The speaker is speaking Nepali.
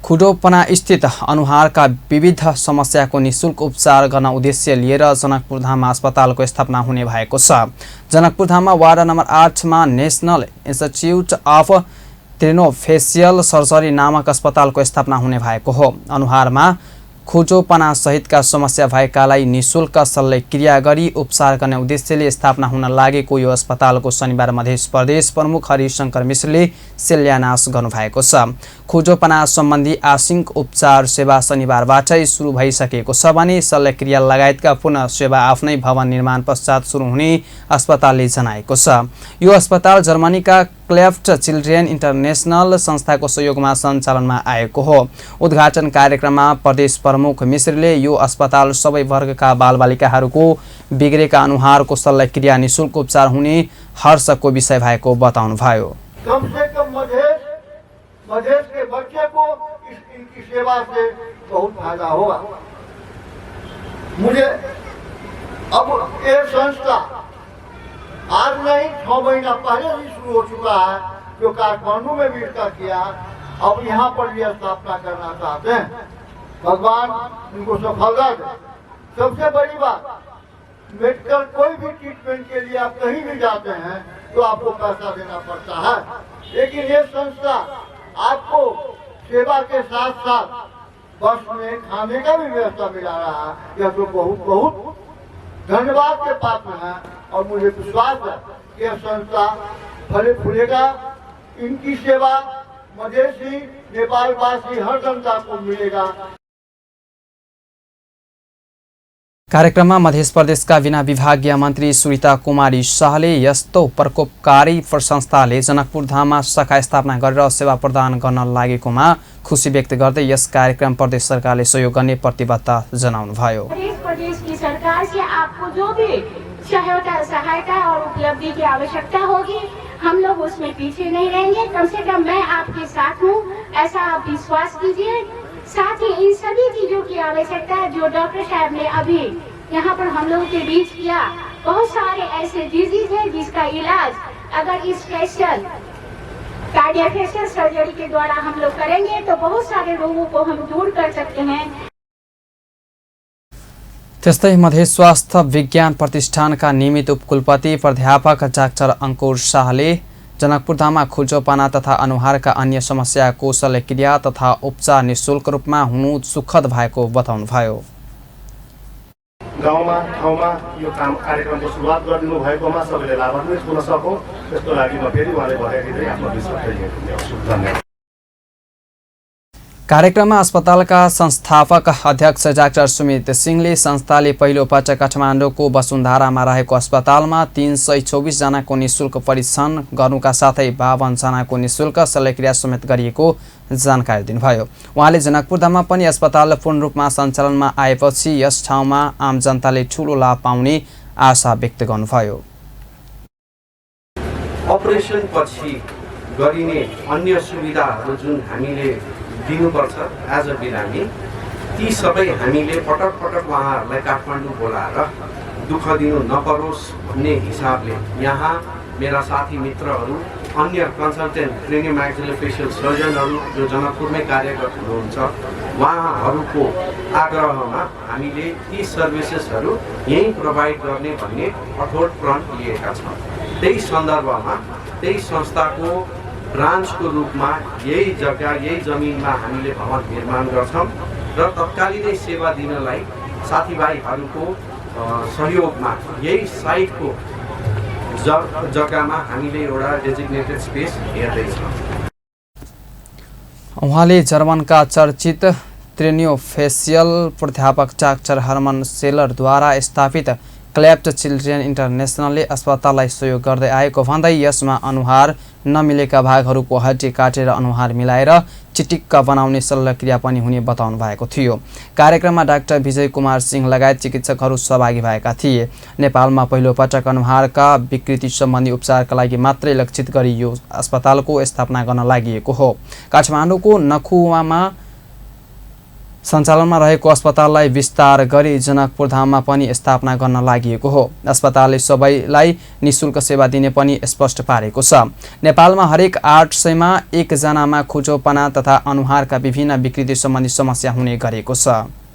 खुडोपना स्थित अनुहारका विविध समस्याको निशुल्क उपचार गर्न उद्देश्य लिएर जनकपुरधाम अस्पतालको स्थापना हुने भएको छ। जनकपुरधाममा वार्ड नम्बर 8 मा नेशनल इन्स्टिच्युट अफ क्रेनियोफेसियल सर्जरी नामक अस्पतालको स्थापना हुने भएको हो। अनुहारमा खुजोपना सहितका समस्या भएकालाई निशुल्क शल्यक्रिया गरी उपचार गर्ने उद्देश्यले स्थापना हुन लागेको यो अस्पतालको शनिबार मध्य प्रदेश प्रमुख हरिशंकर मिश्रले शिलान्यास गर्नुभएको छ। खुजोपना सम्बन्धी आंशिक उपचार सेवा शनिबारबाटै सुरु भइसकेको छ भने शल्यक्रिया लगायतका पूर्ण सेवा आफ्नै भवन निर्माण पश्चात सुरु हुने अस्पतालले जनाएको छ। यो अस्पताल जर्मनीका क्लेफ्ट चिल्ड्रेन इन्टरनेशनल संस्थाको सहयोगमा सञ्चालनमा आएको हो। उद्घाटन कार्यक्रममा प्रदेश प्रमुख मिश्रले यो अस्पताल सबै वर्गका बालबालिकाहरूको बिग्रेका अनुहारको शल्यक्रिया निशुल्क उपचार हुने हर्षको विषय भएको बताउनुभयो। कम से कम मधेश के बच्चे को इनकी सेवा से बहुत फायदा होगा। मुझे अब ये संस्था आज नहीं 6 महीना पहले ही शुरू हो चुका है, जो काठमांडू में भी इसका किया, अब यहाँ पर भी स्थापना करना चाहते हैं। भगवान इनको सफलता दे। सबसे बड़ी बात, मेडिकल कोई भी ट्रीटमेंट के लिए आप कहीं भी जाते हैं तो आपको पैसा देना पड़ता है, लेकिन ये संस्था आपको सेवा के साथ साथ बस में खाने का भी व्यवस्था मिला रहा है। यह तो बहुत बहुत धन्यवाद के पात्र है और मुझे विश्वास है कि यह संस्था फले फूलेगा। इनकी सेवा मधेसी नेपालवासी हर जनता को मिलेगा। कार्यक्रममा मध्य प्रदेशका बिना विभागीय मन्त्री सुरिता कुमारी शाहले यस्तो प्रकोपकारी संस्थाले जनकपुरधाममा शाखा स्थापना गरेर सेवा प्रदान गर्न लागेकोमा खुशी व्यक्त गर्दै यस कार्यक्रम प्रदेश सरकारले सहयोग गर्ने प्रतिबद्धता जनाउनुभयो। प्रदेश की सरकार से आपको जो भी सहायता और उपलब्धि की आवश्यकता होगी, हम लोग उसमें पीछे नहीं रहेंगे। कम से कम मैं आपके साथ हूँ, ऐसा आप विश्वास कीजिए। साथ ही इन सभी चीजों की आवश्यकता है जो डॉक्टर साहब ने अभी यहाँ पर हम लोगों के बीच किया। बहुत सारे ऐसे डिजीज है जिसका इलाज अगर इस स्पेशल कार्डियोफेशियल सर्जरी के द्वारा हम लोग करेंगे तो बहुत सारे रोगों को हम दूर कर सकते हैं। त्यस्तै मध्य स्वास्थ्य विज्ञान प्रतिष्ठानका नियमित उपकुलपति प्राध्यापक डाक्टर अंकुर शाहले जनकपुरधाममा खुजोपना तथा अनुहारका अन्य समस्याको शल्यक्रिया तथा उपचार निशुल्क रूपमा हुनु सुखद भएको बताउनुभयो। गाउँमा ठाउँमा यो कार्यक्रमको सुरुवात गरिदिनु भएकोमा सबैले लाभान्वित हुन सकौँ, त्यसको लागि म फेरि उहाँले बधाई दिँदै आफ्नो विश्वास दिएको धन्यवाद। कार्यक्रममा अस्पतालका संस्थापक अध्यक्ष डाक्टर सुमित सिंहले संस्थाले पहिलो पटक काठमाडौँको वसुन्धरामा रहेको अस्पतालमा 324 जनाको निशुल्क परीक्षण गर्नुका साथै 52 जनाको निशुल्क शल्यक्रिया समेत गरिएको जानकारी दिनुभयो। उहाँले जनकपुरधाममा पनि अस्पताल पूर्ण रूपमा सञ्चालनमा आएपछि यस ठाउँमा आम जनताले ठूलो लाभ पाउने आशा व्यक्त गर्नुभयो। अपरेसन पछि गरिने अन्य सुविधाहरू जुन हामीले दिनुपर्छ एज अ बिरामी, ती सबै हामीले पटक पटक उहाँहरूलाई काठमाडौँ बोलाएर दुःख दिनु नपरोस् भन्ने हिसाबले यहाँ मेरा साथी मित्रहरू, अन्य कन्सल्टेन्ट क्रेनियोम्याक्सिलोफेसियल सर्जनहरू जो जनकपुरमै कार्यरत हुनुहुन्छ, उहाँहरूको आग्रहमा हामीले ती सर्भिसेसहरू यहीँ प्रोभाइड गर्ने भन्ने कठोर प्रण लिएका छौँ। त्यही सन्दर्भमा त्यही संस्थाको ब्रान्चको रूपमा यही जग्गा यही जमिनमा हामीले भवन निर्माण गर्छौँ र तत्कालीनै सेवा दिनलाई साथीभाइहरूको सहयोगमा यही साइटको जग्गामा हामीले एउटा डेजिग्नेटेड स्पेस हेर्दैछौँ। उहाँले जर्मनका चर्चित क्रेनियोफेसियल प्राध्यापक डाक्टर हर्मन सेलरद्वारा स्थापित क्लेफ्ट चिल्ड्रेन इन्टरनेशनलले अस्पताललाई सहयोग गर्दै आएको भन्दै यसमा अनुहार नमिलेका भागहरूको हड्डी काटेर अनुहार मिलाएर चिटिक्क बनाउने शल्यक्रिया पनि हुने बताउनु भएको थियो। कार्यक्रममा डाक्टर विजय कुमार सिंह लगायत चिकित्सकहरू सहभागी भएका थिए। नेपालमा पहिलो पटक अनुहारका विकृति सम्बन्धी उपचारका लागि मात्रै लक्षित गरी यो अस्पतालको स्थापना गर्न लागि हो। काठमाडौँको नखुवामा सञ्चालनमा रहेको अस्पताललाई विस्तार गरी जनकपुर धाममा पनि स्थापना गर्न लागि हो। अस्पतालले सबैलाई निशुल्क सेवा दिने पनि स्पष्ट पारेको छ। नेपालमा हरेक 800 मा 1 जनामा खुजोपना तथा अनुहारका विभिन्न विकृति सम्बन्धी समस्या हुने गरेको छ।